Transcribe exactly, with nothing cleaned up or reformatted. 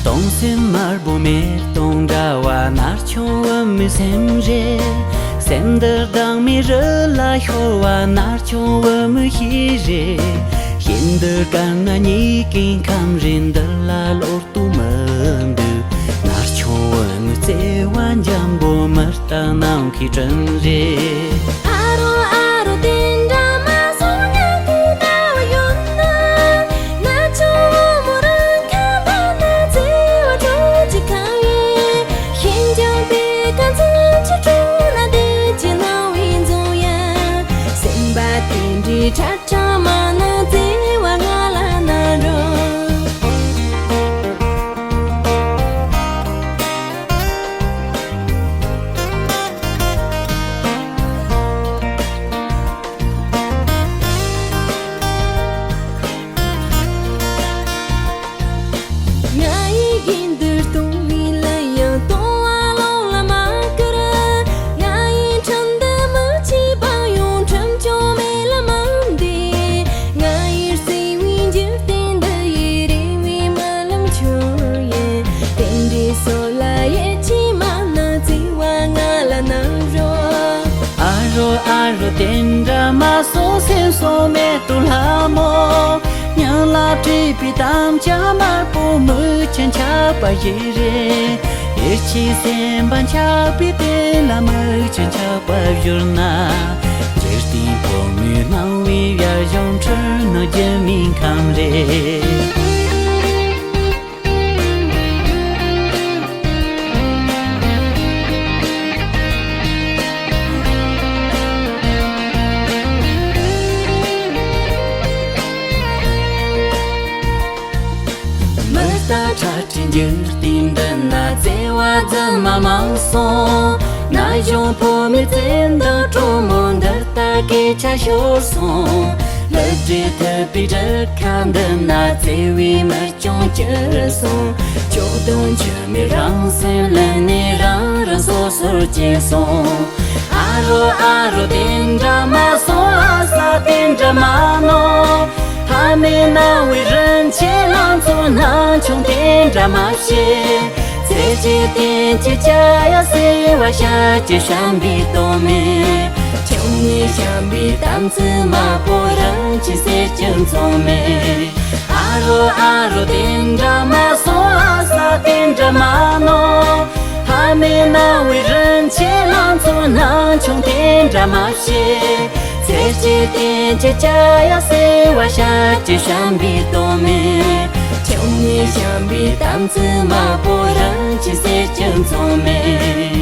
སྟོང་སེམས་དམར་པོ་མེ་སྟོང་འདྲ་བ། ནར་ཆུང་བུ་མོའི་སེམས་རེད། སེམས་འདི་སྡང་མིག་རི་ལ་ཤོར་བ། ནར་ཆུང་བུ་མོའི་ཤེས་རེད། ཤིན་ཏུ་དཀར་ན་ཉེས་ཀྱི་ཁམས་རེད། འདི་ལ་བློ་གཏོང་མི་འདུག་ནར་ཆུང་བུ་མོའི་བརྩེ་བ་འཇམ་པོ་མི་རྟག་ནམ་མཁའི་སྤྲིན་རེད། ཨ་རོ་ཨ་རོ་དེ་འདྲ་མ་སོང་། ཉག་གི་ལྟ་བ་ཡོད་ན། ན་ཆུང་བུ་མོ་རང་ཁ་འདར་ན་བརྩེ་བ་དྲོད་ཀྱིས་གང་ཡིན། ཤིན་ཅང་པའི་ཁ་འཛིན་གྱི་དྲོད་ན་བདེ་སྐྱིད་སྣང་བའི་འཛུམ་ཡ། སེམས་པ་དེ་འདྲའི་ཁྲ་ཁྲ་མ་ན་བརྩེ་བ་ང་ལ་གནང་རོགས། ང་ཡི་དགེ་འདུན་སྟོང་བའི་གླུ་ཡང་སྟོང་བ་ལོང་ལ་མ་བསྐུར། ང་ཡི་འཕྲིན་འདི་མི་ཤེས་པ་ཡང་ཁྲིམས་གཅོད་མེད་ལ་མ་འདས། ང་ཡི་བརྩེ་བའི་འཇིག་རྟེན་འདི་ཡི་རེ་བའི་རྨི་ལམ་ཁྱོད་ཡིན། དེ་འདྲའི་སོ་ལ་ཡིད་ཆེས་མ་ན་བརྩེ་བ་ང་ལ་གནང་རོགས། ཨ་རོ་ཨ་རོ་དེ་འདྲ་མ་སོང་། སེམས་སོང་མེད་དུ་ལྷ་མོ། སྙིང་ལ་བྲིས་པའི་དམ་བཅའ་དམར་པོ་མིག་ཆུ་འཁྱག་པ་ཞིག་རེད། ཡིད་ཆེས་སེམས་པ་འཁྱག་པའི་དེ་ལ་མིག་ཆུ་འཁྱག་པ་བཞུར་ན། འཇིག་རྟེན་བུ་མོའི་སྣང་བའི་ཡ་གཞུང་འཁྲུལ་ནོ་རྒྱུ་མིན་ཁམས་རེད། མི་རྟག་ཁྲ་ཁྲའི་འཇིག་རྟེན་འདི་ན་བརྩེ་བ་རྫུན་མ་མང་སོང་། ན་གཞོན་ཕོ་མོའི་བརྩེ་འདང་དྲོན་མོ་འདི་ལྟར་སྐད་ཆ་ཤོར་སོང་། ལྷུ་སྒྲས་ཐུབ་པའི་གྲུ་ཁ་འདི་ན་བརྩེ་བའི་མི་ཅུང་གྱུར་སོང་། ཁྱོད་དོན་ཆུ་མེད་རང་སེམས་ལ་ནི་རང་རང་སོ་སོར་སྐྱེས་སོང་། ཨ་རོ་ཨ་རོ་དེ་འདྲ་མ་སོང་། ཨ་ས་དེ་འདྲ་མ་ནོ། ཕ་མའི་རྣ་བའི་རིན་ཆེན་ལང་ཚོ་ནང་ཆུང་དེ་འདྲ་མ་བྱེད། ཚེ་གཅིག་བརྟེན་གཅིག་བྱ་ཡ་ཟེར་བ་ཤ་གཅིག་བྱམས་པའི་སྟོབས་མེད། ཁྱོད་ངའི་བྱམས་པའི་དམ་ཚིག་དམར་པོ་རང་གཅིག་ཟེར་གྱི་མཚུངས་མེད། ཨ་རོ་ཨ་རོ་དེ་འདྲ་མ་སོང་། ཨ་ས་དེ་འདྲ་མ་ནོ། ཕ་མའི་རྣ་བའི་རིན་ཆེན་ལང་ཚོ་ནང་ཆུང་དེ་འདྲ་མ་བྱེད། ཚེ་གཅིག་བརྟེན་གཅིག་བྱ་ཡ་ཟེར་བ་ཤ་གཅིག་བྱམས་པའི་སྟོབས་མེད། ཁྱོད་ངའི་བྱམས་པའི་དམ་ཚིག་དམར་པོ་རང་གཅིག་ཟེར་གྱི་མཚུངས་མེད།